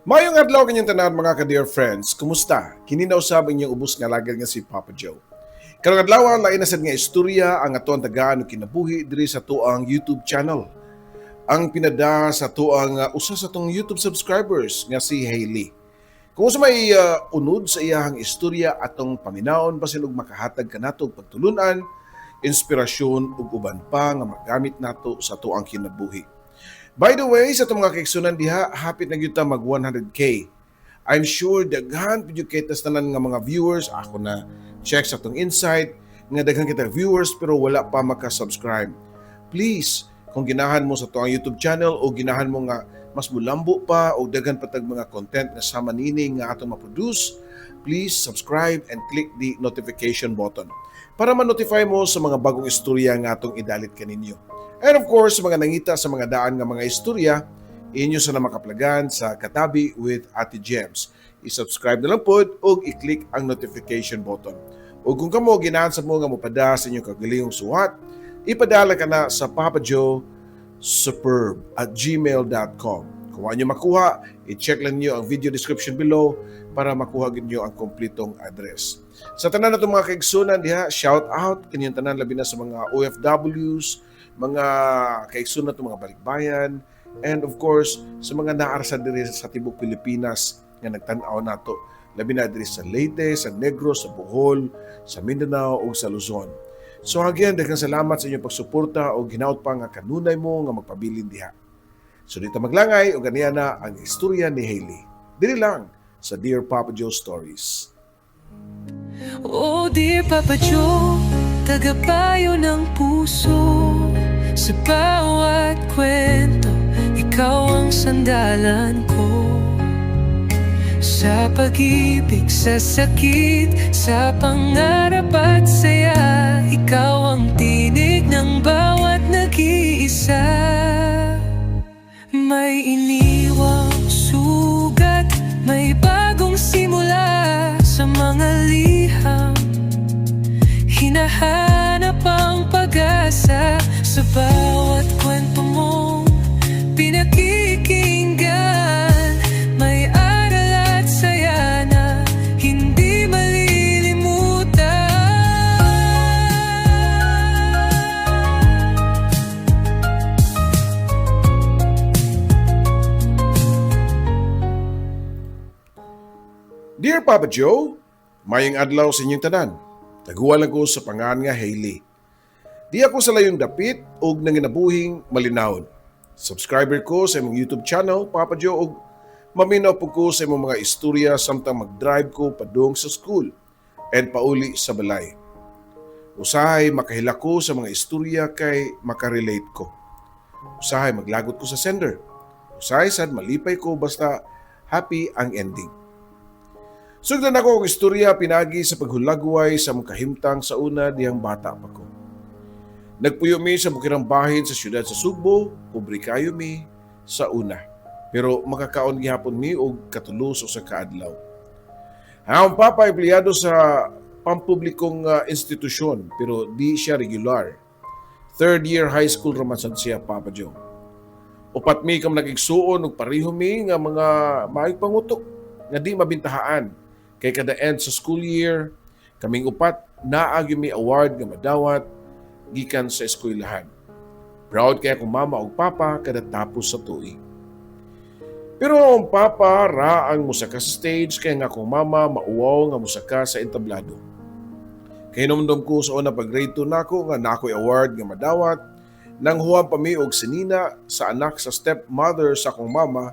Maayong adlaw kanyang tanan, mga ka-dear friends. Kumusta? Kini na usab inyong ubos nga alagad nga si Papa Joe. Karong adlaw, lain na sad nga istorya ang atoang tagaan og kinabuhi diri sa atoang YouTube channel. Ang pinada sa atoang usa sa atong YouTube subscribers nga si Hailey. Kung sa may unod sa iyahang istorya, atong paminaon, basin og makahatag kanato og pagtulunan, inspirasyon ug uban pa nga magamit nato sa atoang kinabuhi. By the way, sa atong mga kaigsunan diha, hapit na gyud ta mag 100K. I'm sure daghan pud kay tas tanan nga mga viewers. Ako na check sa atong insight nga daghan kita viewers pero wala pa maka-subscribe. Please, kung ginahan mo sa atoang YouTube channel o ginahan mo nga mas mulambo pa o daghan pa tag mga content nga sama nini nga atong ma-produce, please subscribe and click the notification button para ma-notify mo sa mga bagong istorya nga atong idalit kaninyo. And of course, sa mga nangita sa mga daan nga mga istorya, inyo sa na makaplagan sa Katabi with Ate Gems. I-subscribe na lang pod o i-click ang notification button. O kung kamo ginahan sa mo nga mopada sa inyong kagalingong suwat, ipadala ka na sa papajoesuperb@gmail.com. Kung wa nyo makuha, i-check lang niyo ang video description below para makuha niyo ang kompletong address. Sa tanan na itong mga kaigsunan diha, shout out kanyang tanan, labi na sa mga OFWs, mga kaigsunan itong mga balikbayan, and of course, sa mga naarsa diri sa tibok Pilipinas nga nagtan-aw nato, labi na diri sa Leyte, sa Negros, sa Bohol, sa Mindanao ug sa Luzon. So again, daghang salamat sa inyong pagsuporta o hinaut pa nga kanunay mo nga magpabilin diha. So dito maglangay o ganiya na ang istorya ni Hailey. Diri lang sa Dear Papa Joe Stories. Oh dear Papa Joe, tagapayo ng puso. Sa bawat kwento, ikaw ang sandalan ko. Sa pag-ibig, sa sakit, sa pangarap at saya, ikaw ang tinig ng bawat nag-iisa. May iniwang sugat, may bagong simula. Sa mga liham, hinahanap ang pag-asa. Sa bawat kwento mong pinakikinggan, may aral at saya na hindi malilimutan. Dear Papa Joe, maayong adlaw sa inyong tanan. Taguan lang ko sa pangan nga Hailey. Di ako sa layong dapit og nanginabuhing malinawon. Subscriber ko sa imong YouTube channel, Papa Joe, og maminaw po ko sa imong mga istorya samtang mag-drive ko padung sa school and pauli sa balay. Usahay makahila ko sa mga istorya kay makarelate ko. Usahay maglagot ko sa sender. Usahay sad malipay ko, basta happy ang ending. Sugdan ako og istorya pinagi sa paghulagway sa among kahimtang sa una dihang bata pa ko. Nagpuyo mi sa bukirang bahin sa siyudad sa Sugbo, pobre kayo mi sa una. Pero makakaon gihapon mi og katulo sa usa ka adlaw. Ang papa, empleyado sa pampublikong institusyon pero di siya regular. Third year high school raman sad siya, Papa Joe. Upat mi ka nag-igsuon ug pareho mi nga mga maayong pangutok nga di mabintahaan. Kay kada end sa school year, kaming upat naa gyud mi award nga madawat gikan sa eskwelahan. Proud kay akong mama ug papa kada tapos sa tuig. Pero ang papa ra ang musaka sa stage kay nga akong mama mauwaw nga musaka sa entablado. Kay hinumdum ko sa una pag grade 2 nako nga nakoy award nga madawat, nang huwam pa mi og sinina sa anak sa stepmother sa akong mama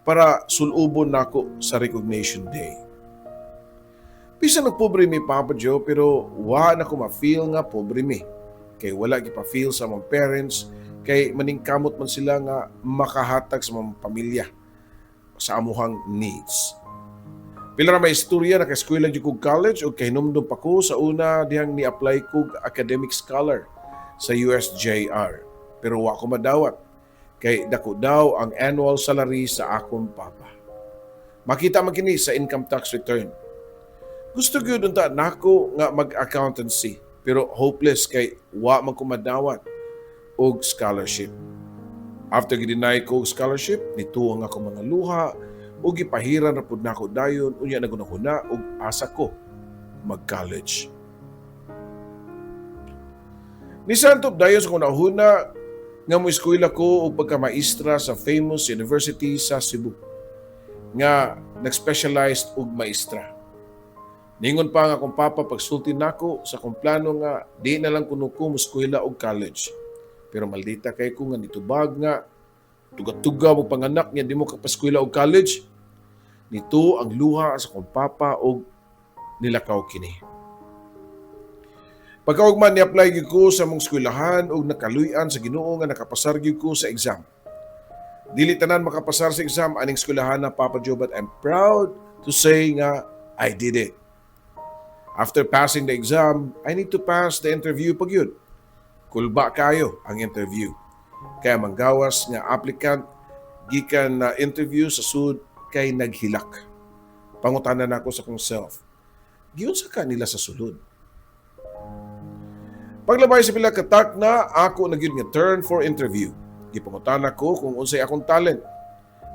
para sulubon nako sa recognition day. Bisan nagpobre mi, Papa Joe, pero wa na ko ma-feel nga pobre mi. Kay wala gipa-feel sa among parents kay maningkamot man sila nga makahatag sa mga pamilya sa amuhang needs. Pila ra may istorya, naka-eskwela jud kog college ug kahinumdum pa ko sa una dihang ni-apply kog academic scholar sa USJR. Pero wa ko madawat kay dako daw ang annual salary sa akong papa. Makita man kini sa income tax return. Gusto gyud unta nako nga mag-accountancy pero hopeless kay wa man ko madawat og scholarship. After gi-deny ko og scholarship, nituo ang ako mga luha Ug gipahiran ra pud nako dayon, unya naghuna-huna og asa ko mag-college. Nisantop dayon sa hunahuna nga mo eskwela ko og pagkamaestra sa famous university sa Cebu nga nag-specialized og maestra. Ningon pa nga akong papa pagsulti nako sa akong plano nga di na lang kuno ko mo eskwela og college. Pero maldita kay ko nga nitubag nga tuga-tuga mo panganak niya, di mo kapaskwela og college. Nito ang luha sa akong papa og nilakaw kini. Pagkaugman, ni-apply gyud ko sa among eskwelahan og nakaluy-an sa Ginoo nga nakapasar gyud ko sa exam. Dili tanan makapasar sa exam aning eskwelahan na, Papa Joe, but I'm proud to say nga I did it. After passing the exam, I need to pass the interview pag yun. Kulba kayo ang interview. Kaya manggawas nga applicant gikan na interview sa sud kay naghilak. Pangutana nako sa akong self. Giunsa ka nila sa sulod? Paglabay sa pila katak na ako na gyud nga turn for interview. Gipangutana ko kung unsay akong talent.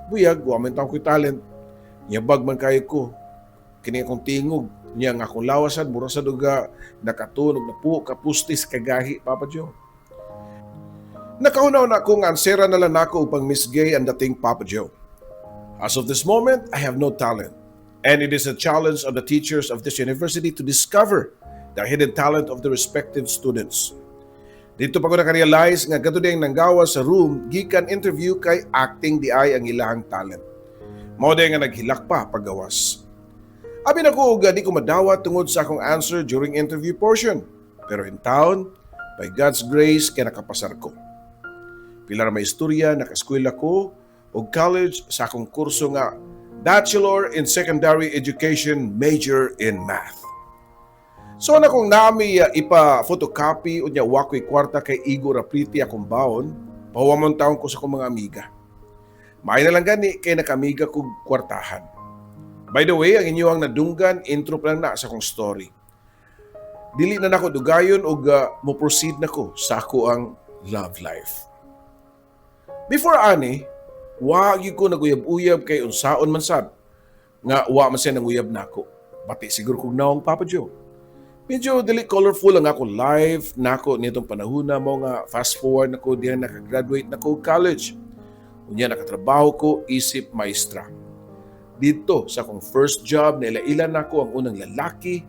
Buyag, wa man taon ko'y talent. Yabag man kayo ko. Kini akong tingog niya nga akong lawasan mura sa duga nakatunog na po kapustis kagahi, Papa Joe. Nakahunaw na ko nga ansera na lang nako upang Miss Gay ang dating, Papa Joe. As of this moment, I have no talent. And it is a challenge of the teachers of this university to discover the hidden talent of the respective students. Dito pa ko naka-realize nga kato diyang nanggawa sa room gikan interview kay acting di ay ang ilahang talent. Mao nga naghilak pa paggawas. Abi na ko og di ko madawat tungod sa akong answer during interview portion. Pero in town, by God's grace, kay nakapasar ko. Pila ra may istorya, naka-eskwela ko og college sa akong kurso nga Bachelor in Secondary Education, major in Math. So na kung nami ipa photocopy unya wa ko'y kwarta kay igo ra pretty akong baon, pahuwamon taon ko sa akong mga amiga. Maayo na lang gani kay nakamiga kog kwartahan. By the way, ang inyoang nadunggan, intro pa lang na sa akong story. Dili na nako dugayon og mo proceed na ko sa ako ang love life. Before ani, wa gyud ko naguyab-uyab kay unsaon man sad nga wa man siya nanguyab nako. Bati siguro kog naong, Papa Joe. Medyo dili colorful ang ako life nako nitong panahon na mo nga fast forward nako diha nakagraduate na ko college. Unya nakatrabaho ko isip maestra. Dito sa akong first job, naila-ila nako ang unang lalaki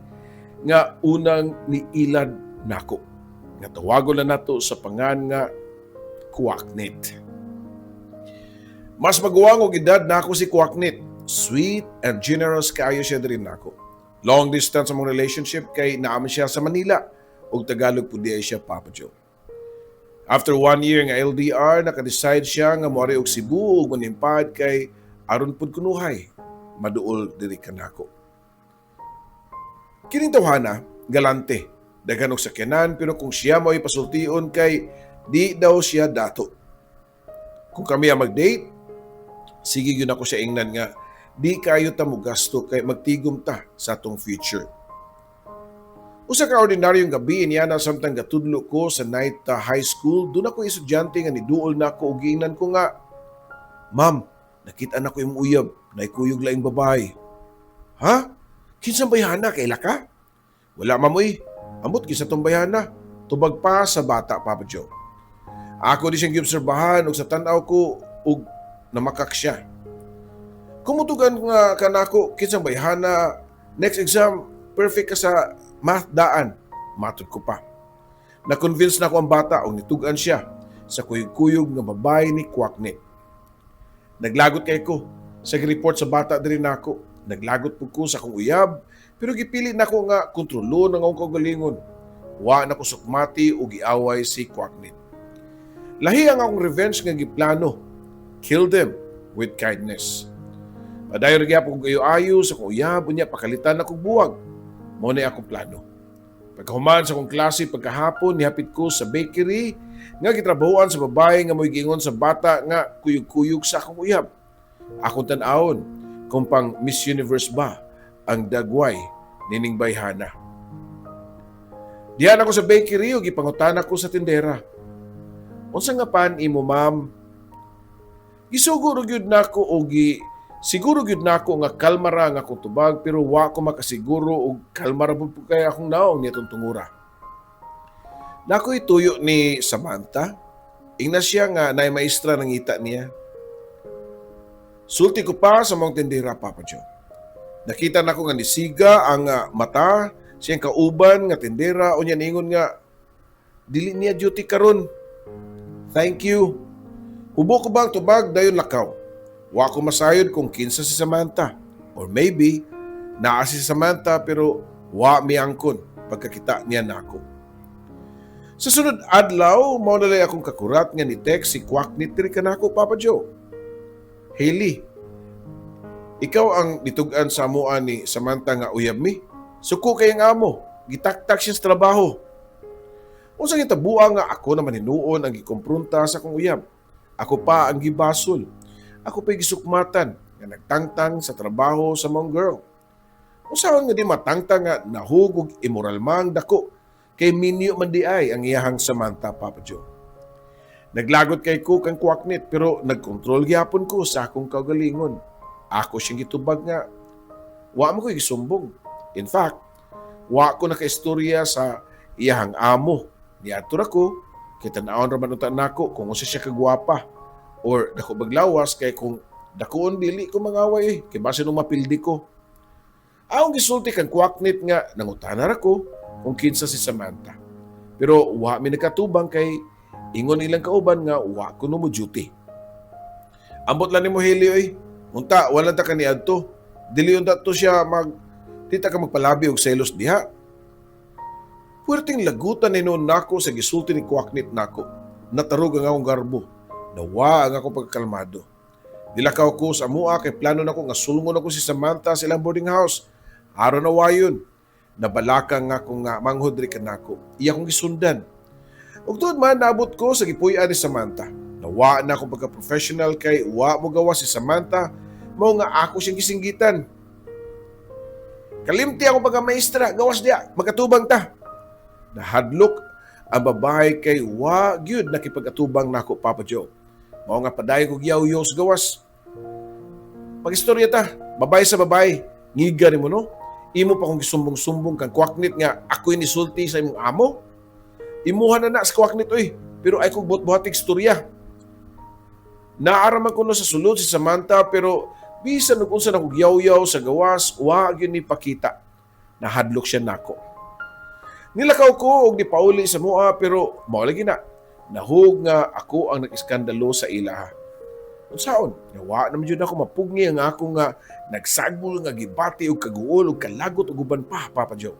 nga unang niilad nako. Nga tawagon na nato sa pangan nga Kuaknit. Mas maguwang og edad nako si Kuaknit. Sweet and generous kaayo siya diri nako. Long distance among relationship kay naa man siya sa Manila ug Tagalog pud diay siya, Papa Joe. After one year nga LDR, naka-decide siya nga moari og Cebu ug manimpad kay aron pud kunuhay maduol diri kanako. Kining tawhana, galante, daghan og sakyanan, pero kung siya mo'y pasultion kay di daw siya dato. Kung kami ang mag-date, sige yun ako siya ingnan nga di kayo ta mo gasto kay magtigom ta sa atong future. Usa ka ordinaryong gabi niya na samtang gatudlo ko sa night high school, doon ako estudyante nga niduol na ako ug giingnan ko nga, "Ma'am, nakita na ko yung uyab, naikuyog laing babae." "Ha? Kinsang bayhana, kaila ka?" "Wala, ma'am, uy. Amot kinsa tong bayhana." Tubag pa sa bata, Papa Joe. Ako di siyang giobserbahan ug sa tan-aw ko ug namakak siya. Kumutugan nga kanako kinsang bayhana, next exam perfect ka sa math daan. Matod ko pa. Na-convince na ako ang bata og nitugan siya sa kuyog-kuyog nga babae ni Kwaknit. Naglagot kay ko sa report sa bata diri nako. Naglagot pud ko sa akong uyab, pero gipili nako nga kontrolon ang akong kaugalingon. Wa na ko sukmati o giaway si Kwaknit. Lahi ang akong revenge nga giplano. Kill them with kindness. Padayon ra gyapon kog ayo-ayo sa akong uyab, unya pakalitan akong buwag. Mao na akong plano. Pagkahuman sa akong klase pagkahapon, nihapit ko sa bakery nga gitrabahoan sa babae nga mo'y giingon sa bata nga kuyog-kuyog sa akong uyab. Akong tan-awon kung pang Miss Universe ba ang dagway nining bayhana. Diyan ako sa bakery ug gipangutana ko sa tindera. "Unsa nga pan imo, ma'am?" Gisugo ra gyud nako og gi Siguro gyud nako nga kalma ra ang akong tubag, pero wa ko makasiguro og kalma ra pud kay akong naong niadtong tungura. Nako ituyo ni Samantha, ingna siya nga naay maestra nangita niya. Sulti ko pa sa mga tindera, Papa Joe. Nakita nako nga nisiga ang mata siyang kauban nga tindera, unya ningon nga dili niya duty karon. Thank you. Hubo ko ba ang tubag, dayon lakaw. Wa ko masayod kung kinsa si Samantha. Or maybe, naa si Samantha pero wa miangkon pagkakita niya nako. Sa sunod adlaw, mao na akong kakurat nga ni text si Kwaknit diri kanako, Papa Joe. "Hailey, ikaw ang nitug-an sa amoa ni Samantha nga uyab mi. Suko kay ang amo, gitaktak siya sa trabaho." Unsa gitabuan nga ako naman hinuon ang gikompronta sa akong uyab? Ako pa ang gibasol. Ako pa gisukmatan nga nagtangtang sa trabaho sa mong girl. Unsaon nga di matangtang nga nahug og immoral mang dako kay minyo man di ay ang iyahang Samantha, Papa Joe? Naglagot kay ko kang Kwaknit, pero nagkontrol gyapon ko sa akong kaugalingon. Ako siyang gitubag nga wa mo ko gisumbong. In fact, wa ko nakaistorya sa iyahang amo. Niadto ra ko kay tan-awon ra man unta nako kung unsa siya kagwapa or dako baglawas, kay kung dakuon dili ko mangaway eh, kay base nung mapildi ko. Akong gisulti kang Kwaknit nga nangutana ra ko kung kinsa si Samantha. Pero wa mi nakatubang kay ingon ilang kauban nga wa ko no mo duty. "Ambot lang nimo, Hailey, oy. Unta wala ta kaniadto. Dili unta to siya mag di ta ka magpalabi og selos diha." Puwerteng lagutan ni noon nako sa gisulti ni Kwaknit nako. Natarog ang akong garbo. Nawa ang akong pagkalmado. Nilakaw ko sa amua kay plano nako nga sulngon ako si Samantha sa ilang boarding house. Aron na wayon. Nabalaka nga kung nga manghod ri kanako. Iya kong gisundan. Ug tuod man naabot ko sa gipuy-an ni Samantha. Nawa na akong pagka-professional kay wa mo gawa si Samantha, mao nga ako siyang gisinggitan. "Kalimti ako pagka-maestra, gawas diya, magkatubang ta." Nahadlok ang babae kay wa gyud nakipag-atubang nako, Papa Joe. Mao nga padayon kog yaw-yaw sa gawas. "Pag-istorya ta, babae sa babae, ngiga nimo, no? Imo pa kong gisumbong-sumbong kang Kwaknit nga ako'y nisulti sa imong amo. Imuha na na sa Kwaknit oy, pero ay kog buhat-buhatig istorya." Naaraman ko no sa sulod si Samantha, pero bisan og unsa na kog yaw-yaw sa gawas, wa gyud ni pakita. Nahadlok siya nako. Nilakaw ko og nipauli sa mua, pero mao lagi na. Nahug nga ako ang nag-iskandalo sa ilaha. Unsaon? Nga naman jud ako mapugni ang ako nga nagsagbol nga gibati og kaguol og kalagot og uban pa, Papa Joe.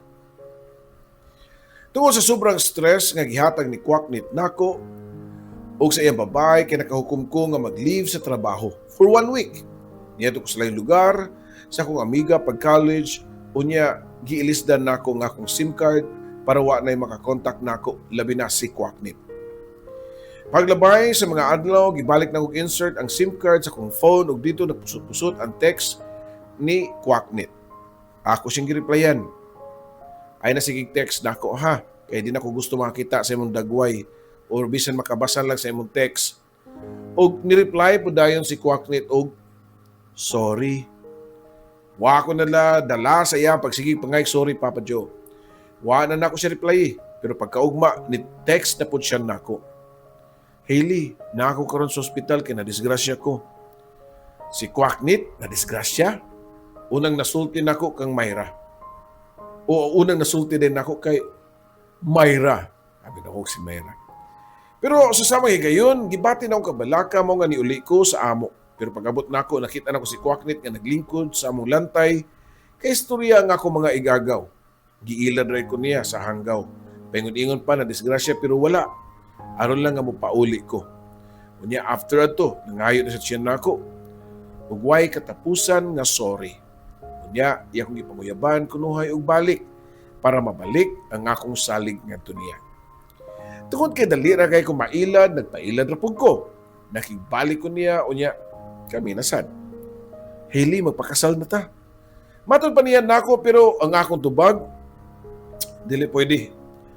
Tungod sa sobrang stress nga gihatag ni Kwaknit nako og sa iyang babae, kay nakahukom ko nga mag-leave sa trabaho for one week. Niadto ko sa laing lugar sa akong amiga pag college, unya giilisdan nako ang akong SIM card para wa na'y makakontak nako, labi na si Kwaknit. Paglabay sa mga adlaw, gibalik na kog insert ang SIM card sa akong phone ug dito nagpusot-pusot ang text ni Kwaknit. Ako siyang gireplyan. "Ay na sige text nako ha, kay di na ko gusto makita sa imong dagway or bisan makabasa lang sa imong text." Og ni-reply po dayon si Kwaknit og "Sorry." Wa ko nala dala sa iya pagsige pangay sorry, Papa Joe. Wa na nako siya reply eh. Pero pagkaugma ni text na pud siya nako. "Hailey, na ako karon sa ospital kay nadisgrasya ko." Si Kwaknit, nadisgrasya? Unang nasulti nako kang Myra. O unang nasulti din nako kay Myra. Sabi na ko si Myra. Pero sa samang higayon, gibati na akong kabalaka, mo nga niuli ko sa amo. Pero pag-abot nako, nakita nako si Kwaknit nga naglingkod sa among lantay, kay istorya nga ako mga igagaw. Giilad rin ko niya sa hanggaw. Paingon-ingon pa na disgrasya, pero wala. Aron lang nga mo pauli ko. Unya after ato, nangayo na sa tiyan nako. Ug way katapusan nga sorry. Unya, iya kong gipanguyaban kunuhay og balik para mabalik ang akong salig ngadto niya. Tungod kay dali ra kay ko mailad, nagpailad ra pud ko. Nakigbalik ko niya, unya kami nasad. "Hailey, magpakasal na ta." Matod pa niya nako, pero ang akong tubag, "Dili pwede.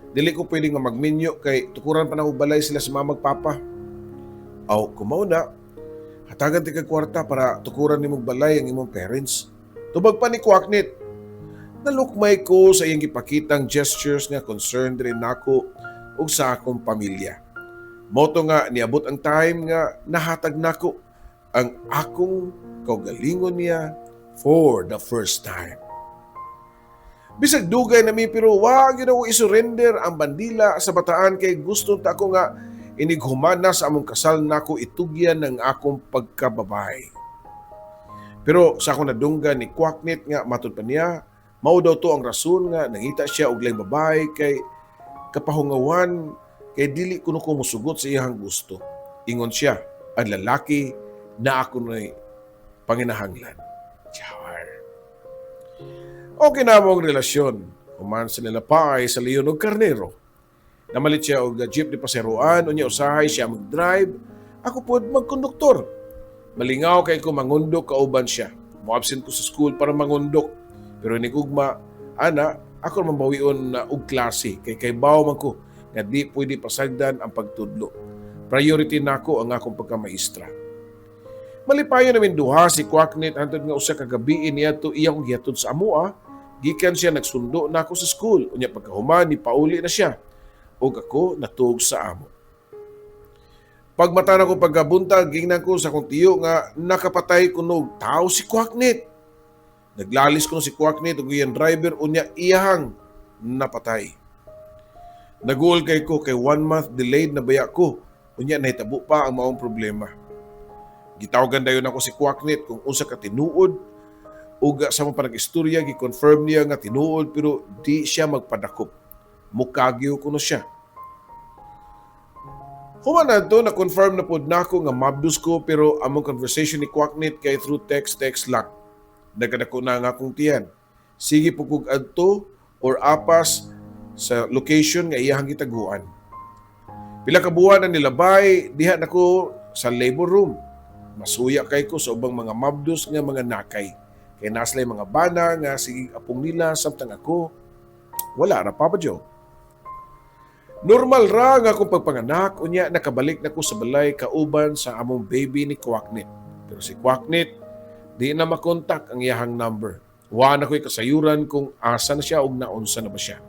Dili ko pwede nga magminyo kay tukuran pa na balay sila sa mama ug papa." Aw, kumaw na. Hatagan ti kag kwarta para tukuran nimong balay ang imong parents." Tubag pa ni Kwaknit. Nalukmay ko sa iyang gipakitang gestures nga concerned rin nako ug sa akong pamilya. Mao to nga niabot ang time nga nahatag nako ang akong kaugalingon niya for the first time. Bisag dugay na mi, pero wa gyud ako isurrender ang bandila sa Bataan kay gusto ta ako nga inighuman na sa among kasal nako itugyan ng akong pagkababay. Pero sa akong nadunggan ni Kwaknit nga matud pa niya, mao daw to ang rason nga nangita siya og laing babae kay kapahungawan kay dili kuno ko mosugot sa iyang gusto. Ingon siya, ang lalaki na ako na panginahanglan. Char. Okay na among relasyon. Human sa nilapay sa leon og karnero. Namalit siya og jeep ni paseroan, unya usahay siya mag-drive, ako pod magkonduktor. Malingaw kay ko mangundok kauban siya. Mo-absent ko sa school para mangundok. Pero inigugma, ana, ako naman bawion na og klase kay baw man ko nga di pwede pasagdan ang pagtudlo. Priority nako ang akong pagkamaestra. Malipayon namin duha si Kwaknit hantod nga usa ka gabi niya to iyang gihatod sa amoa, gikan siya nagsundo nako sa school. Unya pagkahuman ni pauli na siya ug ako natuog sa amo. Pagmata nako pagkabuntag, gingnan ko sa akong tiyo nga nakapatay kuno og tao si Kwaknit. Naglalis kuno si Kwaknit ug iyang driver, unya iyahang napatay. Naguol kay ko kay one month delayed na baya ko, unya nahitabo pa ang maong problema. Gitawagan dayon ako si Kwaknit kung unsa ka tinuod ug sa mga panag-istorya gi-confirm niya nga tinuod, pero di siya magpadakop. Mukagyo kuno siya. Human adto na-confirm na pod nako nga mabdus ko, pero among conversation ni Kwaknit kay through text text lang. Nagkadako na nga akong tiyan. Sige po kog adto or apas sa location nga iyahang gitaguan. Pila ka buwan na nilabay, diha nako sa labor room. Masuya kay ko sa ubang mga mabdus nga mga nakay. Kay naslay mga bana nga sige apong nila samtang ako wala ra, Papa Joe. Normal ra nga akong pagpanganak, unya nakabalik na ko sa balay kauban sa among baby ni Kwaknit. Pero si Kwaknit, di na makontak ang iyahang number. Wa na ko'y kasayuran kung asa na siya ug naunsa na ba siya.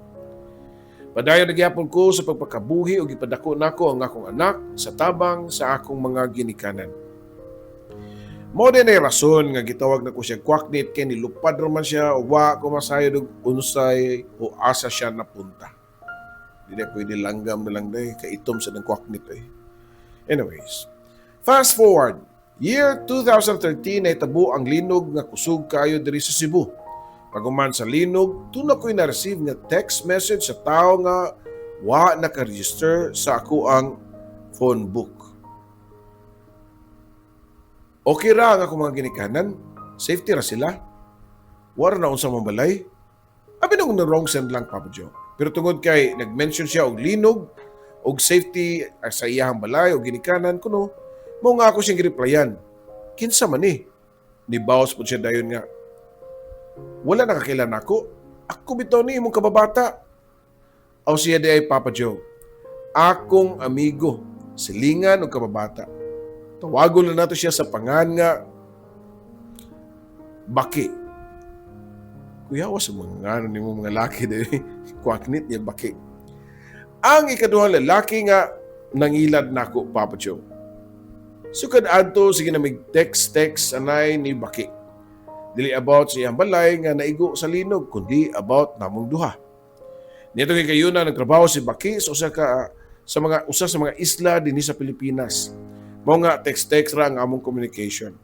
Padayon na gihapon ko sa pagpakabuhi ug ipadako nako ang akong anak sa tabang sa akong mga ginikanan. Mao din ay rason nga gitawag na ko siya Kwaknit kay nilupad raman siya ug wa ko masayod og unsay o asa siya napunta. Di na pwede, langgam na lang day, kaitom sa ng Kwaknit eh. Anyways, fast forward, year 2013, nahitabo ang linog nga kusog kayo diri sa Cebu. Paghuman sa linog, tuna ko'y na-receive nga text message sa tao nga wa naka-register sa ako ang phone book. Okay ra ang akong mga ginikanan, safety ra sila. Wara na unsa mabalay. Abi nung na wrong send lang, Papa Joe. Pero tungod kay nag-mention siya og linog og safety sa iyahang balay o ginikanan kuno, mao nga ako siyang gireplyan. "Kinsa man ni?" Ni bounce po siya dayon nga, "Wala nakakilala nako. Ako bitaw ni imong kababata." Aw siya di ay, Papa Joe. Akong amigo, silingan og kababata. Tawagon na nato siya sa pangan nga Baki. Kuya, wa sa mga ngano nimo mga laki dili. Kwaknit niya Baki. Ang ikaduhang lalaki nga nangilad nako, Papa Joe. Sukad adto sige na mig text text anay ni Baki. Dili about sa iyang balay nga naigo sa linog kundi about namong duha. Nito kay kayuna nagtrabaho si Baki sa mga usa sa mga isla dinhi sa Pilipinas. Mao nga text text ra ang among communication.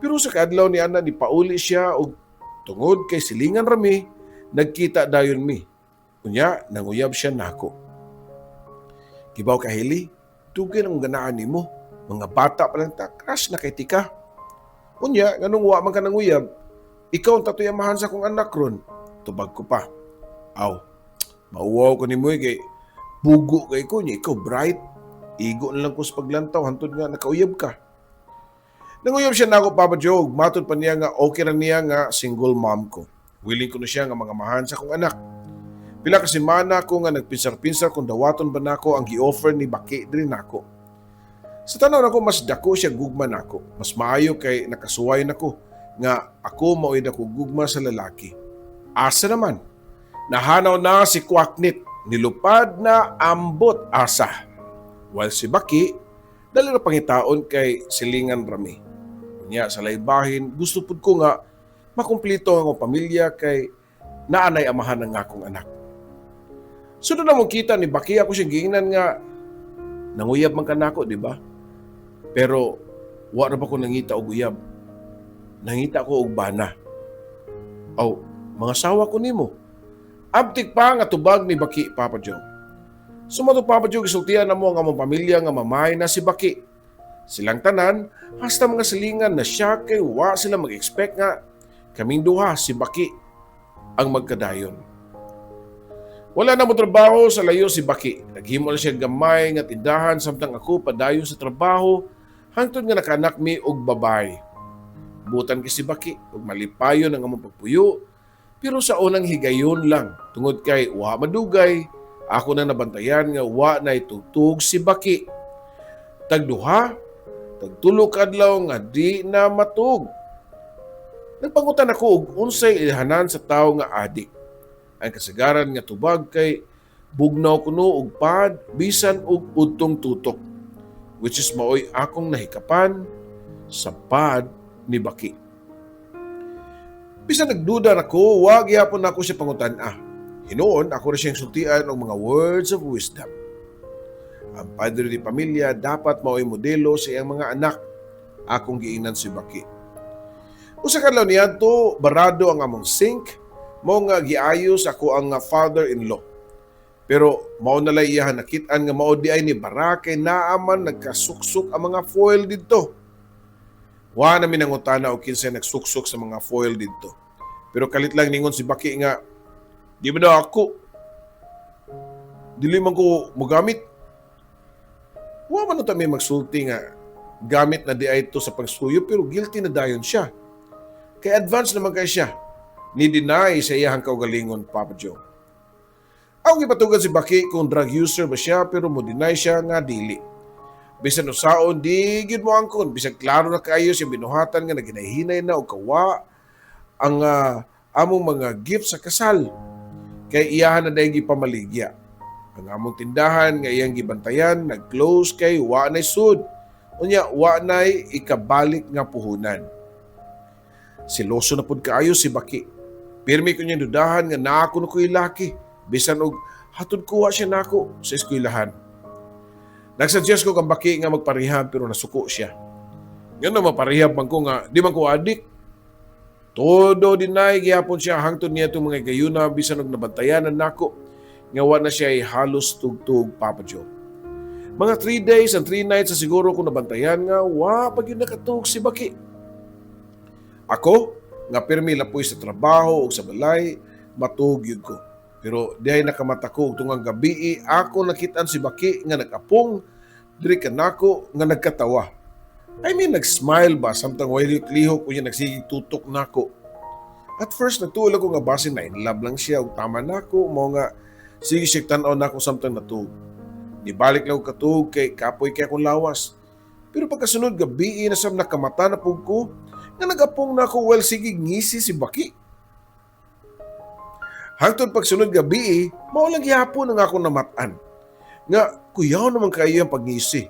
Pero sa kaadlaw ni ana ni pauli siya og tungod kay silingan rami, nagkita dayon mi. Unya nanguyab siya nako. "Kibaw ka, Heli, dugay nang ganaan nimo. Mga bata pa lang ta, crush na kay tika. Unya, nganong wa man ka nanguyab? Ikaw ang tatoy amahan sa akong anak ron." Tubag ko pa. "Aw, mauwaw ko nimo eh, kay bugo kay ko niya, ikaw bright. Igo na lang ko sa paglantaw hantod nga nakauyab ka." Nanguyab siya nako, Papa Joe, matod pa niya nga okay ra niya nga single mom ko. Willing ko na siya nga mga mahan sa akong anak. Pila ka semana ko nga nagpinsar-pinsar kung dawaton ba nako ang gi-offer ni Baki diri nako. Sa tanaw nako, mas dako siya gugma nako. Mas maayo kay nakasuway nako nga ako mao'y dako gugma sa lalaki. Asa naman? Nahanaw na si Kwaknit, nilupad na ambot asa. While si Baki, dali ra pangitaon kay silingan rami. Unya sa laybahin, gusto pud ko nga makumplito ang akong pamilya kay naanay amahan ng akong anak. Sunod na mong kita ni Baki, ako siyang giingnan nga nanguyab man ka nako, di ba? Pero wa ra ba ko nangita og uyab? Nangita ko og bana. Aw, mga sawa ko nimo. Abtik pa nga tubag ni Baki, Papa Joe. Sumato, Papa Joe, gisultian na mo ang among pamilya nga mamay na si Baki. Silang tanan, hasta mga silingan na siya kay wa sila mag-expect nga kaming duha si Baki ang magkadayon. Wala na mo trabaho sa layo si Baki. Naghimo na siya gamay nga tindahan samtang ako padayon sa trabaho hangtod nga nakanak mi og babay. Butan kay si Baki ug malipayon ang among pagpuyo, pero sa unang higayon lang tungod kay wa madugay ako na nabantayan nga wa na itugtug si Baki. Tagduha, tagtulo ka adlaw nga di na matug. Nagpangutan ako og unsay ilhanan sa tawo nga adik. Ang kasagaran nga tubag kay bugnaw kuno og pad bisan og udtong tutok, which is maoy akong nahikapan sa pad ni Baki. Bisan nagduda nako, wa gyapon nako siya pangutan-a. Hinuon ako ra siyang sultian og mga words of wisdom. Ang padre di pamilya dapat maoy modelo sa iyang mga anak, akong giingnan si Baki. Usa ka adlaw niadto, barado ang among sink, mao nga giayos ako ang father-in-law. Pero mao na lay iyahan nakit-an nga mao di ay ni bara kay naa man nagkasuksok ang mga foil didto. Wa na minangutana og kinsay nagsuksok sa mga foil didto. Pero kalit lang ningon si Baki nga di ba daw ako? Dili man ko mogamit. Wa man ta may magsulti nga gamit na di ay ito sa pagsuyo, pero guilty na dayon siya. Kay advance naman kay siya. Ni deny sa iyahang kaugalingon, Papa Joe. Ang gipatugan si Baki kung drug user ba siya, pero mo deny siya nga dili. Bisan usaon di gyud mo angkon, bisag klaro na kaayo siya binuhatan nga naghinay-hinay na og kawa ang among mga gift sa kasal kay iyahan na dayong gipamaligya. Ang among tindahan nga iyang gibantayan nag-close kay wa nay sud. Unya wa nay ikabalik nga puhunan. Siloso na pud kaayo si Baki. Pirmi ko niya dudahan nga naa kuno ko'y laki. Bisan og hatod kuha siya nako sa eskwelahan. Nagsuggest ko kang Baki nga magparehab pero nasuko siya. Ngano maparehab man ko nga di man ko adik? Todo deny gihapon siya hangtod niya itong mga gayuna, bisan og nabantayanan nako nga wa na siya ay halos tugtug, Papa Joe. Mga 3 days and 3 nights sa siguro ko nabantayan nga wa pa gyud nakatug si Baki. Ako nga pirmi lapoy sa trabaho ug sa balay, matug gyud ko. Pero dihay nakamata ko og tungang gabi, ako nakitaan si Baki nga nag-apong diri kanako nga nagkatawa. I mean, nag-smile ba samtang way lihok unya nagsigig tutok nako. At first nagtuo ko nga basin na in love lang siya ug tama nako, mao nga sige siya tan-aw nako samtang natug. Nibalik lang og katug kay kapoy kay akong lawas. Pero pagkasunod gabi na sab nakamata na pug ko nga nagapong nako well sige ngisi si Baki. Hangtod pagsunod gabi, mao lang gihapon ang akong namat-an. Nga kuyaw naman kayo ang pagngisi.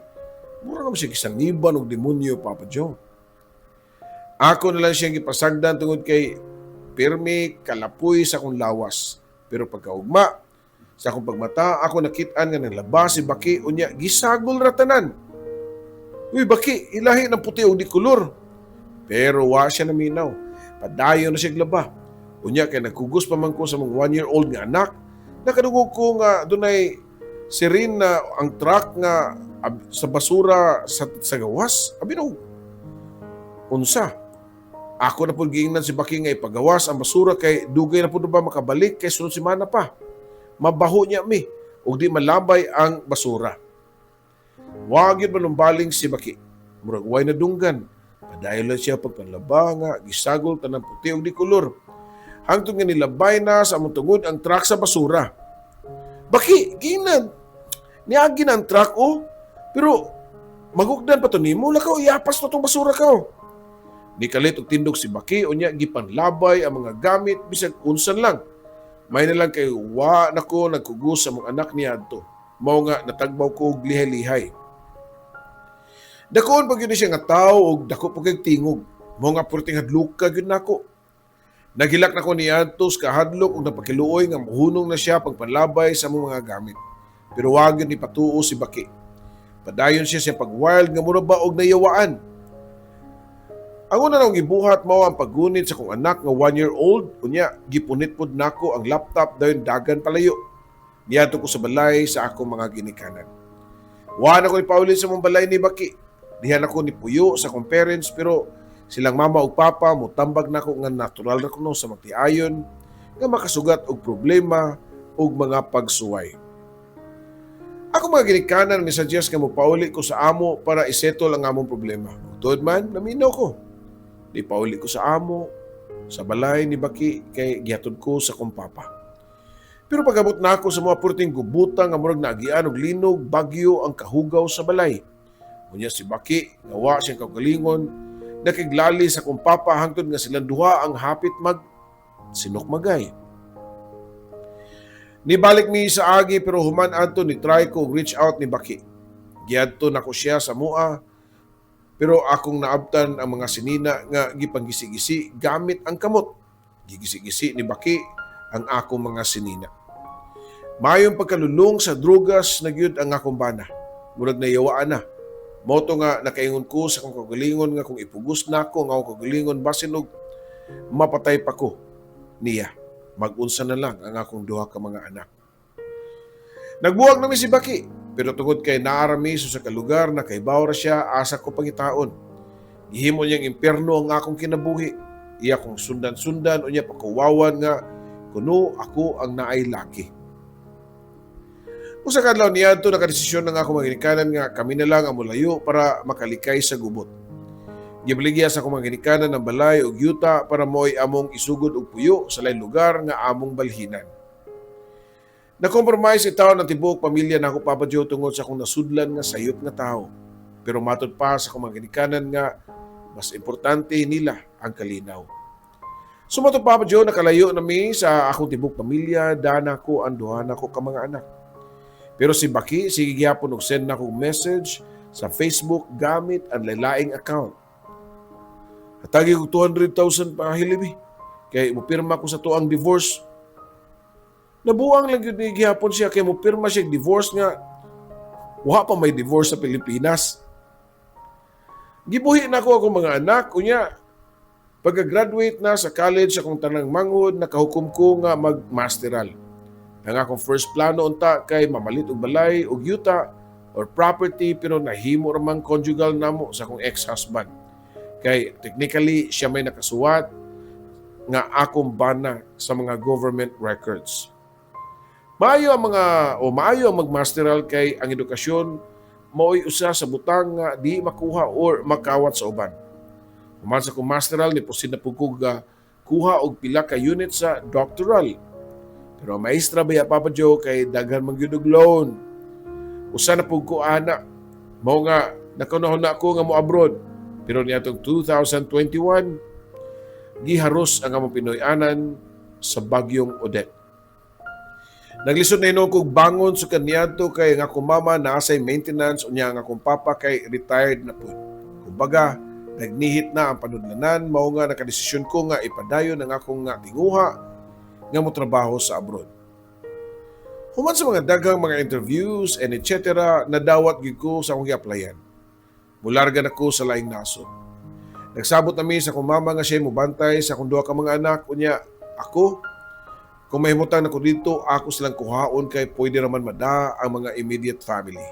Mura naman siya gisangiban og demonyo, Papa Joe. Ako na lang siyang gipasagdan tungod kay pirmi kalapoy sa akong lawas. Pero pagkaugma, sa akong pagmata, ako nakit-an nga naglaba si Baki unya gisagol ra tanan. Uy Baki, ilahi ng puti og di kolor. Pero wa siya naminaw. Padayon na siya glaba. Unya kay nagkugos pa man ko sa mga 1-year-old nga anak, nakadungog ko nga dunay sirin na ang truck nga sa basura sa gawas. Abi no, unsa? Ako na pud giingnan si Baki nga ipagawas ang basura kay dugay na pud ba makabalik kay sunod semana pa. Mabaho niya mi ug di malabay ang basura. Wa gyud manumbaling si Baki. Murag way nadunggan. Padayon lang siya pagpanlaba nga gisagol tanang puti ug di kolor. Hangtod nga nilabay na sa among tungod ang truck sa basura. Baki, ginan. Niagi na ang truck oh. Pero Magugdan pa to nimo, lakaw, iapas na tong basura kaw. Nikalit og tindog si Baki, unya gipanlabay ang mga gamit bisag unsan lang. May na lang kay wa nako nagkugos sa mga anak niya adto. Mao nga natagbaw ko og lihay-lihay. Dakoon pa gyud ni siya nga tawo og dako pa kay tingog. Mao nga perting hadluka gyud nako. Naghilak nako niadto sa kahadlok ug napakiluoy nga mohunong na siya pagpanlabay sa among mga gamit. Pero wa gyud ni patuo si Baki. Padayon siya sa pag-wild nga mura ba og nayawaan. Ang una nang gibuhat mao ang paggunit sa kong anak nga 1 year old, unya gipunit pod nako ang laptop, dayon dagan palayo. Niadto ko sa balay sa akong mga ginikanan. Wa na ko ipauli sa mong balay ni Baki. Diha na ko ni puyo sa akong parents, pero silang mama ug papa mutambag nako nga natural ra kuno sa magtiayon nga makasugat og problema ug mga pagsuway. Ako mga ginikanan ni suggest nga mopauli ko sa amo para isettle ang among problema. Tuod man, naminaw ko. Di pauli ko sa amo, sa balay ni Baki kay gihatod ko sa kong papa. Pero pag-abot na ako sa mga purting gubutan nga murag naagian og linog, bagyo ang kahugaw sa balay. Unya si Baki, nga wa siyang kaugalingon, nakiglali sa kong papa hangtod nga silang duha ang hapit mag sinukmagay. Nibalik mi sa agi, pero human adto ni try ko reach out ni Baki. Giadto nako siya sa mua, pero akong naabtan ang mga sinina nga gipanggisi-gisi gamit ang kamot. Gigisi-gisi ni Baki ang akong mga sinina. Mayong pagkalulong sa drugas na gyud ang akong bana. Murag nayawaan na. Mao to nga nakaingon ko sa akong kaugalingon nga kung ipugos nako ang akong kaugalingon, basin og mapatay pa ko niya. Mag-unsa na lang ang akong duha ka mga anak? Nagbuwag nami si Baki, pero tungod kay naarami sa ka lugar na kay ra siya asa ko pangitaon. Gihimo niyang impierno ang akong kinabuhi. Iya kong sundan-sundan unya pakuwawan nga kuno ako ang naay laki. Usa ka adlaw niadto, nakadesisyon ng akong mga ginikanan nga kami na lang ang mulayo para makalikay sa gubot. Gibaligya sa akong mga ginikanan ng balay ug yuta para mo'y among isugod og puyo sa lain lugar nga among balhinan. Na-compromise itaw ng tibuok pamilya nako, Papa Joe, tungod sa akong nasudlan nga sayop nga tao. Pero matod pa sa akong mga ginikanan nga mas importante nila ang kalinaw. So mao to, Papa Joe, nakalayo na mi sa akong tibuok pamilya, dana ko ang duha nako ka mga anak. Pero si Baki, sige gyapon og send nako message sa Facebook gamit ang lalaing account. "Hatagi og 200,000 pa hilibi. Kay mupirma ko sa tuang divorce." Nabuang lang yun ni gihapon siya kay mupirma siya divorce nga wa pa may divorce sa Pilipinas. Gibuhi na ko akong mga anak, unya pagka-graduate na sa college akong tanang manghod, nakahukom ko nga mag-masteral. Ang akong first plano unta kay mamalit og balay og yuta or property, pero nahimo ramang conjugal namo sa akong ex-husband. Kay technically siya may nakasuwat nga akong bana sa mga government records. Maayo ang mga o maayo ang magmasteral kay ang edukasyon mao'y usa sa butang nga di makuha or makawat sa uban. Human sa akong masteral, ni proceed na pud ko ga kuha og pila ka unit sa doctoral. Pero ang maestra baya, Papa Joe, kay daghan man gyud og loan. Usa na pud ko ana. Mao nga nakunahon na ako nga mo abroad. Pero niadtong 2021, giharos ang among Pinoy-anan sa bagyong Odette. Naglisod na hinuon kog bangon sa kaniadto kay ang akong mama naa say maintenance, unya ang akong papa kay retired na pud. Kumbaga, nagnihit na ang panudlanan, mao nga nakadesisyon ko nga ipadayon ang akong nga tinguha nga motrabaho sa abroad. Human sa mga daghang mga interviews and etc., nadawat gyud ko sa akong gi-applyan. Mularga na ko sa laing nasod. Nagsabot nami sa akong mama nga siya mobantay sa akong duha ka mga anak, unya ako kung mahimutang nako dito, ako silang kuhaon kay pwede raman mada ang mga immediate family.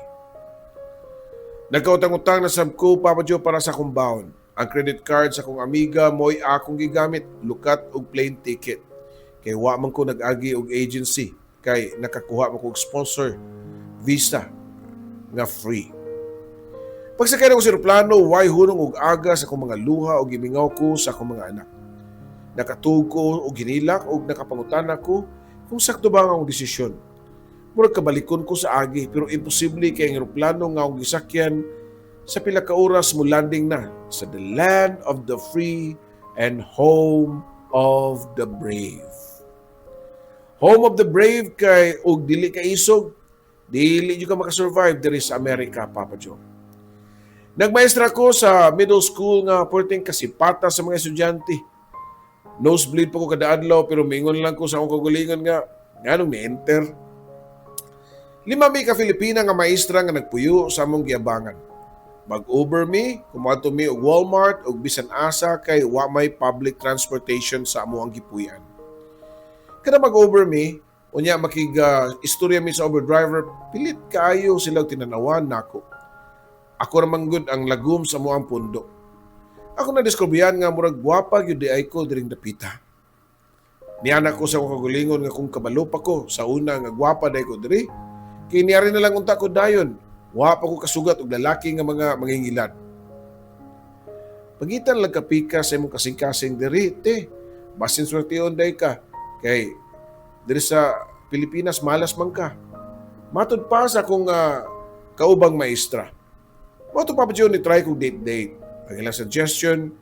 Nagkautang-utang na sab ko, Papa Joe, para sa akong baon. Ang credit card sa akong amiga mo'y akong gigamit lukat og plane ticket. Kay wa man ko nag-agi og agency kay nakakuha mo kog sponsor visa nga free. Pagsakay nako sa eroplano, way hunong og aga sa akong mga luha og gimingaw ko sa akong mga anak. Nakatug ko og hinilak og nakapangutana ko kung sakto ba ang akong desisyon. Murag kabalikon ko sa agi, pero imposible kay ang eroplano nga akong gisakyan Sa pila ka oras mo landing na sa the land of the free and home of the brave. Home of the brave kay og dili ka isog, dili jud ka makasurvive diri sa Amerika, Papa Joe. Nagmaestra ko sa middle school nga perting kasipata sa mga estudyante. Nosebleed pa ko kada adlaw, pero mingon lang ko sa akong kaugalingon nga nganong ni-enter. Lima mi ka Filipina nga maestra nga nagpuyo sa among giabangan. Mag-Uber mi, kumadto mi og Walmart og bisan asa kay wa may public transportation sa among gipuy-an. Kada mag-Uber mi, unya makig istorya mi sa Uber driver, pilit kaayo sila og tinanawan nako. Ako ra man gud ang lagom sa among pundo. Ako na diskubrihan nga murag gwapa gyud diay ko diring dapita. Niana ko sa akong kaugalingon nga kung kabalo pa ko sa una nga gwapa diay ko diri, kay niari na lang unta ko dayon. Wa pa ko kasugat og lalaki nga mga mangingilad. "Pangitan lang kapika sa imong kasing-kasing diri, te. Basin swertehon diay ka. Kay diri sa Pilipinas malas man ka." Matud pa sa akong kaubang maestra. Mao to, Papa Joe, ni try kog date-date. Ang ilang suggestion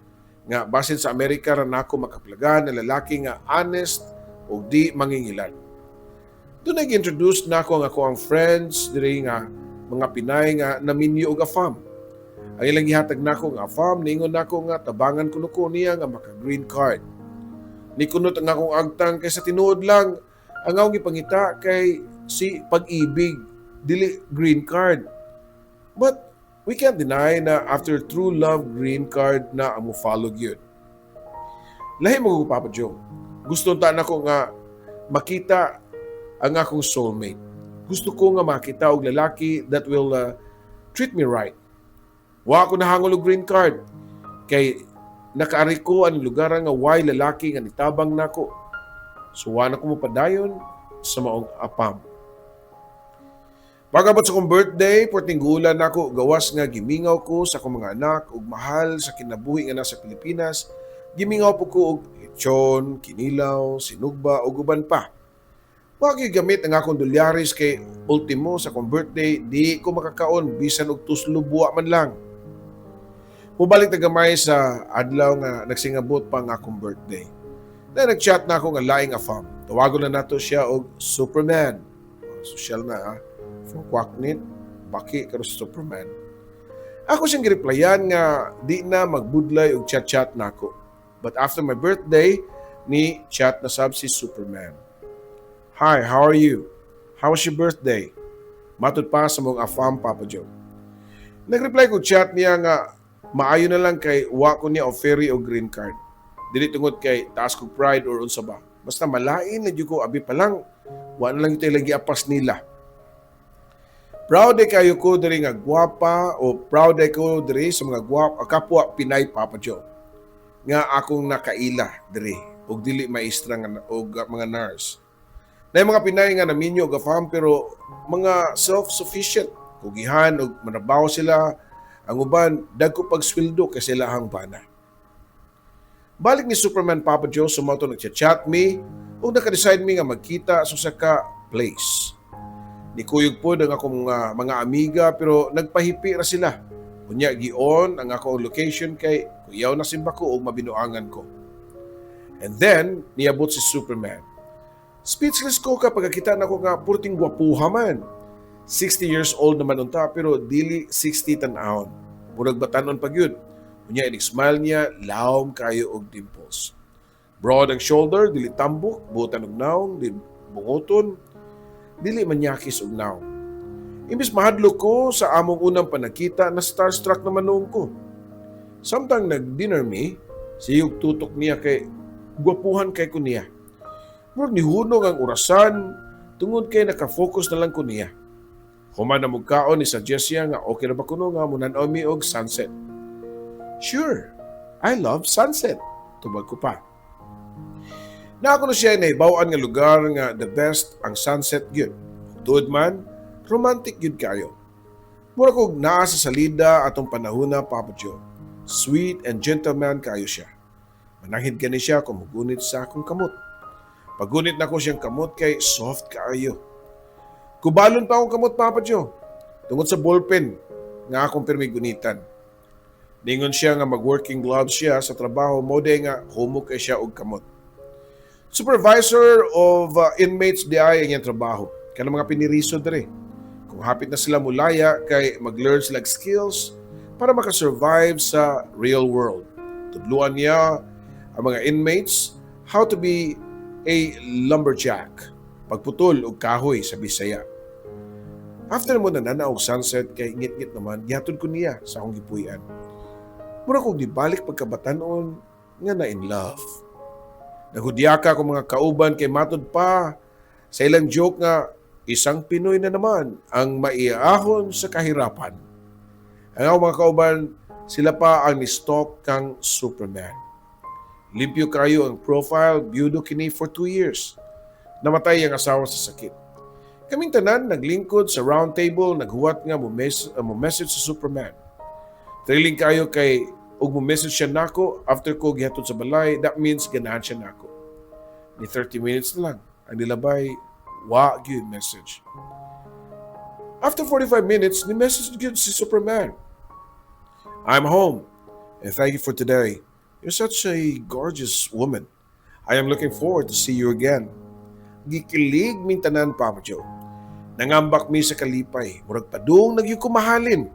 nga basin sa Amerika ra nako makaplagan na lalaki nga honest ug di mangingilad. Doon nag-introduce nako ang ako ang friends diri nga mga Pinay nga naminyo og afam. Ang ilang gihatag nako nga afam, ningon nako nga tabangan kuno ko niya nga maka green card. Nikunot ang akong agtang kay sa tinuod lang ang akong gipangita kay si pag-ibig, dili green card. But we can't deny na after true love, green card na ang mo-follow gyud. Lahi mo ko, Papa Joe. Gusto ta nako nga makita ang akong soulmate. Gusto ko nga makita og lalaki that will treat me right. Wa ako nahangol og green card kay nakaari ko ang lugar nga way lalaki nga nitabang nako. So wa na ko mopadayon sa maong afam. Pag-abot sa akong birthday, perting gulan nako, gawas nga gimingaw ko sa akong mga anak ug mahal sa kinabuhi nga nasa Pilipinas, gimingaw po ko og lechon, kinilaw, sinugba ug uban pa. Wa gyud gamit ang akong dolyares kay ultimo sa akong birthday di ko makakaon bisan og tuslo buwa man lang. Mubalik na gamay sa adlaw nga nagsingabot pa ang akong birthday. Na nag-chat na ako nga laing afam. Tawagon na nato siya og Superman. Social na ha. From Kwaknit, baki karo sa Superman. Ako siyang gireplyan nga di na magbudlay og chat-chat nako. But after my birthday, ni chat na sab si Superman. "Hi, how are you? How was your birthday?" Matud pa sa maong afam, Papa Joe. Nag-reply ko chat niya nga maayo na lang kay wa ko niya offer og green card. Dili tungod kay taas kog pride or unsa ba. Basta malain na jud ko abi pa lang, wa na lang ito ilang giapas nila. Proud ay kayo ko diri nga gwapa o proud ay ko diri sa mga gwapa kapwa Pinay, Papa Joe, nga akong nakaila diri og dili maestra nga og mga nurse. Na mga Pinay nga naminyo og afam pero mga self-sufficient, kugihan og manrabaho sila, ang uban dagko pag sweldo kay sila ang bana. Balik ni Superman, Papa Joe, so mao to nagchat-chat mi ug naka-decide mi nga magkita sa usa ka place. Nikuyog po ang akong mga amiga pero nagpahipi ra sila. Unya gi-on ang akong location kay kuyaw na simba ko ug mabinuangan ko. And then niabot si Superman. Speechless ko kapag kita nako nga purting gwapuha man. 60 years old naman unta pero dili 60 tan-awon. Murag batanon pa gyud. Unya inig smile niya, lawom kayo og dimples. Broad ang shoulder, dili tambok, buotan og nawong, di bunguton, dili manyakis og nawong. Imbis mahadlok ko sa among unang panagkita, na starstruck naman noon ko. Samtang nag-dinner mi, siyog tutok niya kay gwapuhan kay ko niya. Murag nihunong ang orasan tungod kay nakafocus na lang ko niya. Human na kaon, ni suggest siya nga okay ra ba kuno nga munan-aw mi og sunset. "Sure, I love sunset," tubag ko pa. Na ako na siya nahibaw-an nga lugar nga the best ang sunset gyud. Tuod man, romantic gyud kayo. Mura kog naa sa salida atong panahona, Papa Joe. Sweet and gentleman kayo siya. Mananghid gani siya kung mugunit sa akong kamot. Pagunit na ko siyang kamot kay soft kaayo. Kubalon pa akong kamot, Papa Joe. Tungod sa ballpen. nga akong pirmi gunitan. Ningon siya nga mag-working gloves siya sa trabaho mo day nga humok kay siya og kamot. Supervisor of inmates di ay ang iyang trabaho. Kanang mga piniriso diri. Kung hapit na sila mulaya kay mag-learn sila og skills para makasurvive sa real world. Tudluan niya ang mga inmates how to be a lumberjack. Pagputol og kahoy sa Bisaya. After mo nananaw og sunset kay ngit-ngit naman, gihatod ko niya sa akong gipuy-an. Mura kog nibalik pagkabatanon nga na in love. Naghudyaka ko mga kauban kay matud pa sa ilang joke nga isang Pinoy na naman ang maiahon sa kahirapan. Ang akong mga kauban, sila pa ang ni-stalk kang Superman. Limpyo kayo ang profile, byudo kini for 2 years. Namatay ang asawa sa sakit. Kaming tanan naglingkod sa round table, naghuwat nga mo message sa Superman. Thrilling kayo kay ug mo message siya nako after ko gihatod sa balay, that means ganahan siya nako. Ni 30 minutes na lang ang nilabay, wa gyud message. After 45 minutes, ni message gyud si Superman. "I'm home and thank you for today. You're such a gorgeous woman. I am looking forward to see you again." Gikilig ming tanan, Papa Joe. Nangambak mi sa kalipay, murag padung nagyud ko mahalin.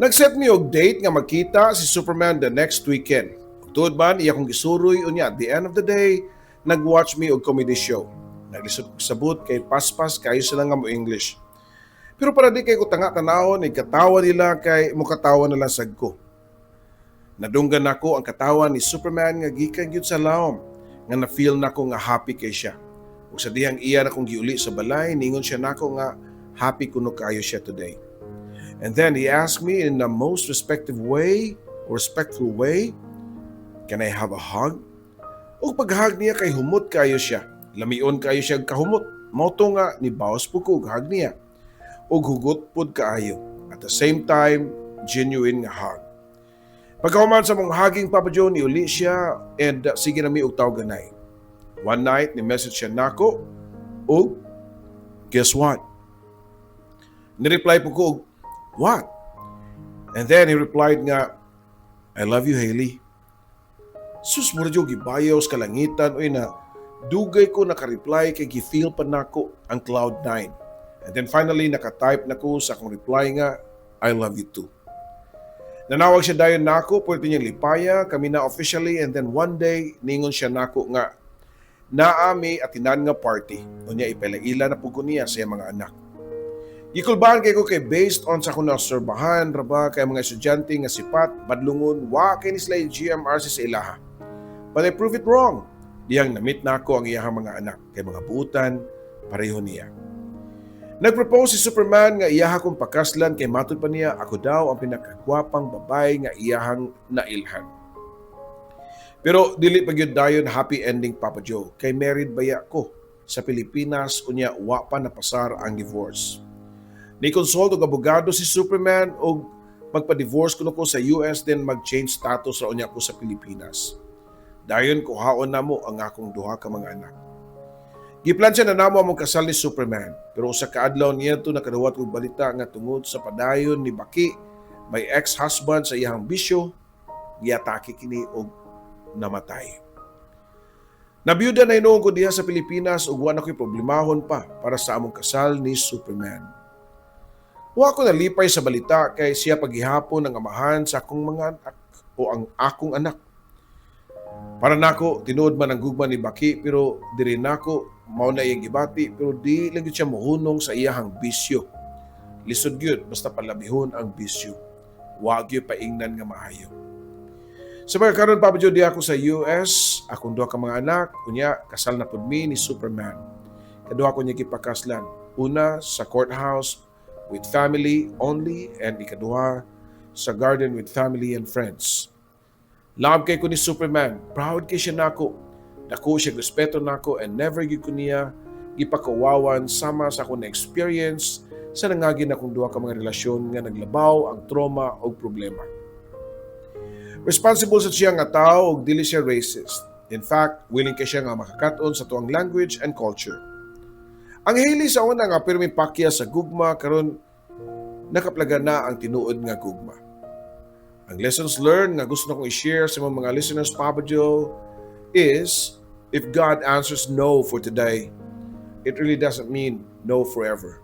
Nag-set mi og date nga magkita si Superman the next weekend. Ug tuod man, iya kong gisuroy. Unya at the end of the day, nag-watch mi og comedy show. Naglisod kog sabot kay paspas kayo sila nga mo English. Pero para di kay ko tanga tanawon, katawa nila kay mukatawa na lang sad ko. Nadunggan nako ang katawa ni Superman nga gikan gyud sa lawom nga na-feel nako nga happy kay siya. Ug sa dihang iya na kong giuli sa balay, ningon siya nako nga happy kuno kaayo siya today. And then he asked me in the most respective way, or respectful way, "Can I have a hug?" Ug paghug niya kay humot kayo siya. Lamion kayo siya kahumot. Mao to nga ni bawas po ko og hug niya. Ug hugot pod kaayo. At the same time, genuine nga hug. Pagkahuman sa among hugging, Papa Joe, niuli siya and sige na mi og tawganay. One night, ni message siya nako ug guess what? Ni-reply po ko og, "What?" And then he replied nga, "I love you, Hailey." Sus, mura jud gibayaw sa kalangitan oy na dugay ko naka-reply kay gi-feel pa nako ang cloud nine. And then finally naka-type na ko sa akong reply nga, "I love you too." Nanawag siya dayon nako, pwede niyang lipaya, kami na officially, and then one day, ningon siya nako nga, naa mi atinan nga party. Unya ipailaila na pud ko niya sa iyang mga anak. Gikulbaan kay ko kay based on sa akong naobserbahan, raba kay mga estudyante nga sipat, badlungon, wa kay ni sila GMRC sa ilaha. But I prove it wrong. Diyang na-meet nako ang iyahang mga anak kay mga buutan pareho niya. Nagpropose si Superman nga iyaha kong pakaslan kay matud pa niya ako daw ang pinakagwapang babay nga iyahang nailhan. Pero dili pa gyud dayon happy ending, Papa Joe, kay married baya ko sa Pilipinas unya wa pa napasar ang divorce. Ni consult og abogado si Superman og magpa-divorce kuno ko sa US, then mag-change status ra unya ko sa Pilipinas. Dayon kuhaon namo ang akong duha ka mga anak. Giplansya na namo among kasal ni Superman, pero usa ka adlaw niadto nakaduwat og balita nga tungod sa padayon ni Baki, my ex-husband, sa iyang bisyo, giatake kini og namatay. Nabiyuda na hinuon ko diha sa Pilipinas ug wa na ko'y problemahon pa para sa among kasal ni Superman. Wa ko nalipay sa balita kay siya paghihapon ang amahan sa akong mga anak o ang akong anak. Para nako tinuod man ang gugma ni Baki, pero diri nako mao na iyang gibati, pero di lang gyud siya mohunong sa iyahang bisyo. Lisod gyud basta palabihon ang bisyo. Wa gyud paingnan nga maayo. Sa mga karon, Papa Joe, di ako sa US, akong duha ka mga anak, unya kasal na pud mi ni Superman. Kaduha ko niya gipakaslan. Una sa courthouse with family only and ikaduha sa garden with family and friends. Love kay ko ni Superman. Proud kay siya nako. Dako siya respeto nako and never gyud ko niya gipakawawan sama sa akong na-experience sa nangagi na akong duha ka mga relasyon nga naglabaw ang trauma o problema. Responsible sa siya nga tao ug dili siya racist. In fact, willing kay siya nga makakat-on sa tuang language and culture. Ang Hailey sa una nga pirmi pakya sa gugma karon Nakaplagan na ang tinuod nga gugma. Ang lessons learned nga gusto nakong i-share sa mga listeners, Papa Joe, is if God answers no for today, it really doesn't mean no forever.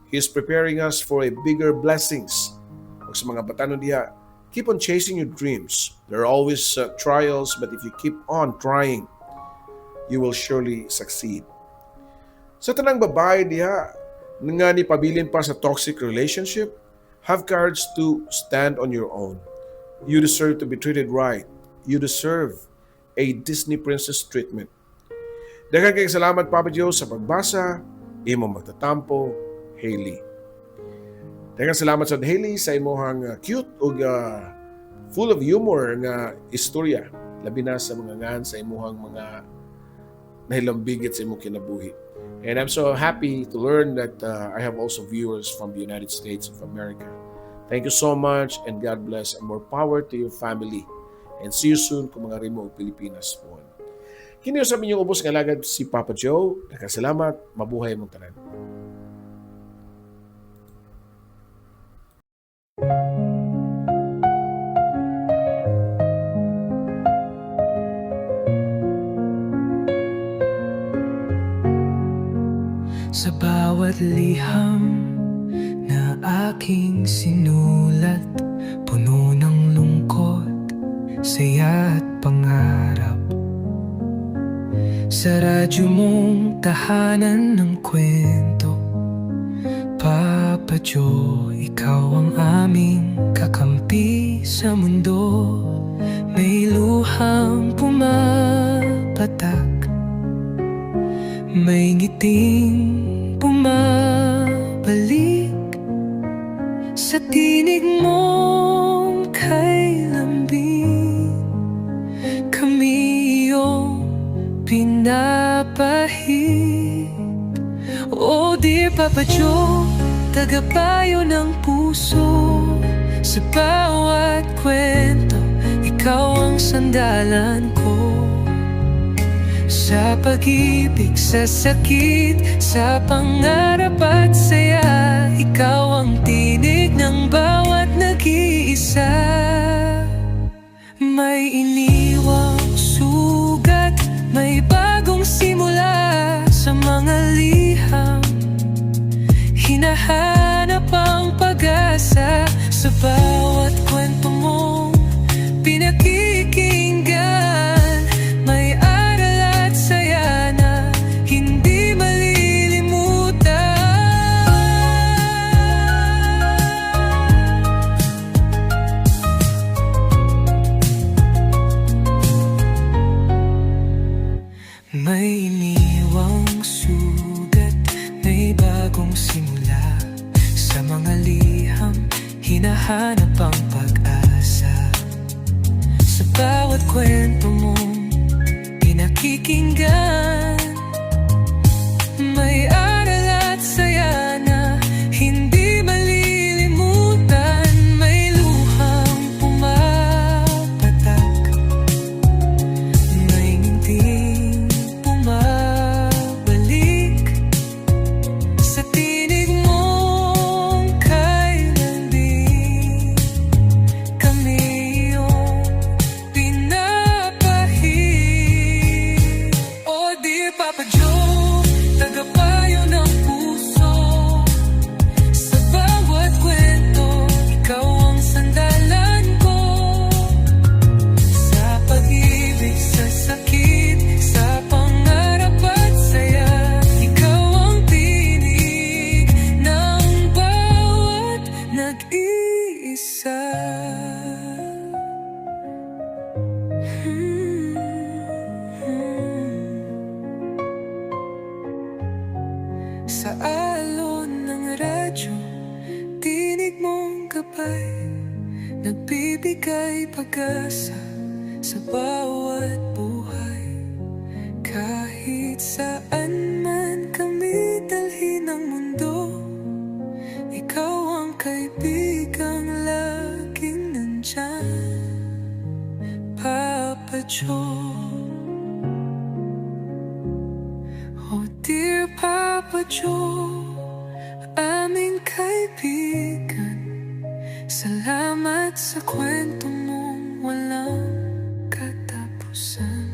He is preparing us for a bigger blessings. Ug sa mga batanon diha, keep on chasing your dreams. There are always trials, but if you keep on trying, you will surely succeed. Sa tanang babae diha, nga ni pabilin pa sa toxic relationship, have courage to stand on your own. You deserve to be treated right. You deserve a Disney princess treatment. Daghang kay salamat, Papa Joe, sa pagbasa. Imo magtatampo, Hailey. Daghang salamat sa Hailey sa imong cute ug full of humor nga istorya, labi na sa mga ngan sa imong mga nahilambigit sa imong kinabuhi. And I'm so happy to learn that I have also viewers from the United States of America. Thank you so much and God bless and more power to your family. And see you soon kung mangari mo og Pilipinas po. Kini sa inyong ubos nga alagad si Papa Joe. Nagkasalamat. Mabuhay mong tanan. Sa bawat liham na aking sinulat, puno ng lungkot, saya at pangarap. Sa radyo mong tahanan ng kwento, Papa Joe, ikaw ang aming kakampi sa mundo. May luhang pumapatak, may ngiting bumabalik. Sa tinig mong kay lambing, kami iyong pinapahid. Oh dear Papa Joe, tagapayo ng puso. Sa bawat kwento, ikaw ang sandalan ko. Sa pag-ibig, sa sakit, sa pangarap at saya, ikaw ang tinig ng bawat nag-iisa. May iniwang sugat, may bagong simula. Sa mga liham, hinahanap ang pag-asa. Sa bawat kwento mong pinakikinggan, may aral at saya na hindi malilimutan. May iniwang sugat, may bagong simula. Sa mga liham, hinahanap ang pag-asa. Sa bawat kwento mong pinakikinggan, may aral at saya na hindi malilimutan. May luhang pumapatak, may ngiting bumabalik. Sa tinig mong kay lambing, kami iyong pinapahid. Oh dear Papa Joe, tagapayo ng puso. Sa bawat kwento, ikaw ang sandalan ko. Sa pag-ibig, sa sakit, sa pangarap at saya, ikaw ang tinig ng bawat nag-iisa. Sa alon ng radyo, tinig mong gabay, nagbibigay pag-asa sa bawat buhay. Kahit saan man kami dalhin ng mundo, ikaw ang kaibigang laging nandyan, Papa Joe. Oh dear Papa Joe, aming kaibigan. Sa kwento mong walang katapusan.